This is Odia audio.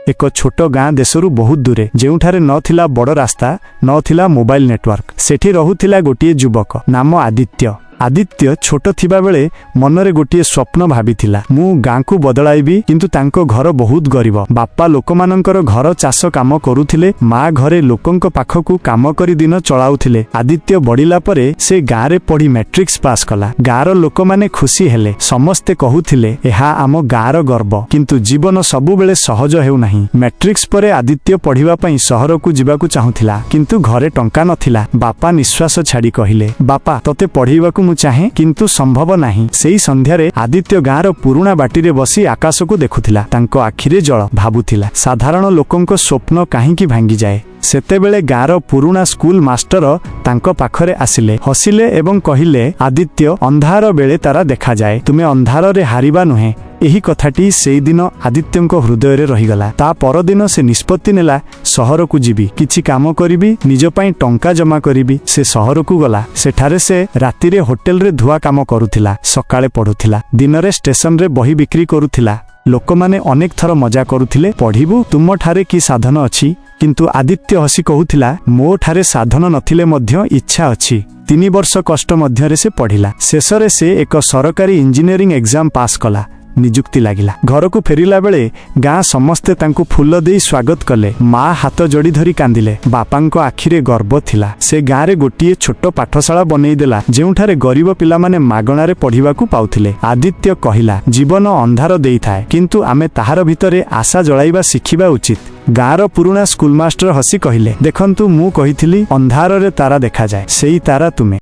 ଏକ ଛୋଟ ଗାଁ, ଦେଶରୁ ବହୁତ ଦୂରେ, ଯେଉଁଠାରେ ନ ଥିଲା ବଡ଼ ରାସ୍ତା, ନ ଥିଲା ମୋବାଇଲ ନେଟୱାର୍କ। ସେଠି ରହୁଥିଲା ଗୋଟିଏ ଯୁବକ, ନାମ ଆଦିତ୍ୟ। ଆଦିତ୍ୟ ଛୋଟ ଥିବାବେଳେ ମନରେ ଗୋଟିଏ ସ୍ୱପ୍ନ ଭାବିଥିଲା, ମୁଁ ଗାଁକୁ ବଦଳାଇବି। କିନ୍ତୁ ତାଙ୍କ ଘର ବହୁତ ଗରିବ। ବାପା ଲୋକମାନଙ୍କର ଘର ଚାଷ କାମ କରୁଥିଲେ, ମା ଘରେ ଲୋକଙ୍କ ପାଖକୁ କାମ କରି ଦିନ ଚଳାଉଥିଲେ। ଆଦିତ୍ୟ ବଢ଼ିଲା ପରେ ସେ ଗାଁରେ ପଢି ମେଟ୍ରିକ୍ସ ପାସ୍ କଲା। ଗାଁର ଲୋକମାନେ ଖୁସି ହେଲେ। ସମସ୍ତେ କହୁଥିଲେ, ଏହା ଆମ ଗାଁର ଗର୍ବ। କିନ୍ତୁ ଜୀବନ ସବୁବେଳେ ସହଜ ହେଉନାହିଁ। ମେଟ୍ରିକ୍ସ ପରେ ଆଦିତ୍ୟ ପଢିବା ପାଇଁ ସହରକୁ ଯିବାକୁ ଚାହୁଁଥିଲା, କିନ୍ତୁ ଘରେ ଟଙ୍କା ନଥିଲା। ବାପା ନିଶ୍ୱାସ ଛାଡ଼ି କହିଲେ, ବାପା, ତତେ ପଢେଇବାକୁ ମୁଁ ଚାହେଁ, କିନ୍ତୁ ସମ୍ଭବ ନାହିଁ। ସେଇ ସନ୍ଧ୍ୟାରେ ଆଦିତ୍ୟ ଗାଁର ପୁରୁଣା ବାଟିରେ ବସି ଆକାଶକୁ ଦେଖୁଥିଲା। ତାଙ୍କ ଆଖିରେ ଜଳ। ଭାବୁଥିଲା, ସାଧାରଣ ଲୋକଙ୍କ ସ୍ୱପ୍ନ କାହିଁକି ଭାଙ୍ଗିଯାଏ? ସେତେବେଳେ ଗାଁର ପୁରୁଣା ସ୍କୁଲ ମାଷ୍ଟର ତାଙ୍କ ପାଖରେ ଆସିଲେ, ହସିଲେ ଏବଂ କହିଲେ, ଆଦିତ୍ୟ, ଅନ୍ଧାର ବେଳେ ତାରା ଦେଖାଯାଏ। ତୁମେ ଅନ୍ଧାରରେ ହାରିବା ନୁହେଁ। ଏହି କଥାଟି ସେଇଦିନ ଆଦିତ୍ୟଙ୍କ ହୃଦୟରେ ରହିଗଲା। ତା ପରଦିନ ସେ ନିଷ୍ପତ୍ତି ନେଲା, ସହରକୁ ଯିବି, କିଛି କାମ କରିବି, ନିଜ ପାଇଁ ଟଙ୍କା ଜମା କରିବି। ସେ ସହରକୁ ଗଲା। ସେଠାରେ ସେ ରାତିରେ ହୋଟେଲରେ ଧୁଆ କାମ କରୁଥିଲା, ସକାଳେ ପଢୁଥିଲା। ଦିନରେ ଷ୍ଟେସନରେ ବହି ବିକ୍ରି କରୁଥିଲା। ଲୋକମାନେ ଅନେକ ଥର ମଜା କରୁଥିଲେ, ପଢିବୁ? ତୁମଠାରେ କି ସାଧନ ଅଛି? କିନ୍ତୁ ଆଦିତ୍ୟ ହସି କହୁଥିଲା, ମୋ ଠାରେ ସାଧନ ନଥିଲେ ମଧ୍ୟ ଇଚ୍ଛା ଅଛି। 3 ବର୍ଷ କଷ୍ଟ ମଧ୍ୟରେ ସେ ପଢିଲା। ଶେଷରେ ସେ ଏକ ସରକାରୀ ଇଞ୍ଜିନିୟରିଂ ଏକ୍ଜାମ ପାସ୍ କଲା। ନିଯୁକ୍ତି ଲାଗିଲା। ଘରକୁ ଫେରିଲା ବେଳେ ଗାଁ ସମସ୍ତେ ତାଙ୍କୁ ଫୁଲ ଦେଇ ସ୍ୱାଗତ କଲେ। ମା ହାତ ଯୋଡ଼ି ଧରି କାନ୍ଦିଲେ। ବାପାଙ୍କ ଆଖିରେ ଗର୍ବ ଥିଲା। ସେ ଗାଁରେ ଗୋଟିଏ ଛୋଟ ପାଠଶାଳା ବନେଇଦେଲା, ଯେଉଁଠାରେ ଗରିବ ପିଲାମାନେ ମାଗଣାରେ ପଢିବାକୁ ପାଉଥିଲେ। ଆଦିତ୍ୟ କହିଲା, ଜୀବନ ଅନ୍ଧାର ଦେଇଥାଏ, କିନ୍ତୁ ଆମେ ତାହାର ଭିତରେ ଆଶା ଜଳାଇବା ଶିଖିବା ଉଚିତ। ଗାଁର ପୁରୁଣା ସ୍କୁଲ ମାଷ୍ଟର ହସି କହିଲେ, ଦେଖନ୍ତୁ, ମୁଁ କହିଥିଲି ଅନ୍ଧାରରେ ତାରା ଦେଖାଯାଏ। ସେଇ ତାରା ତୁମେ।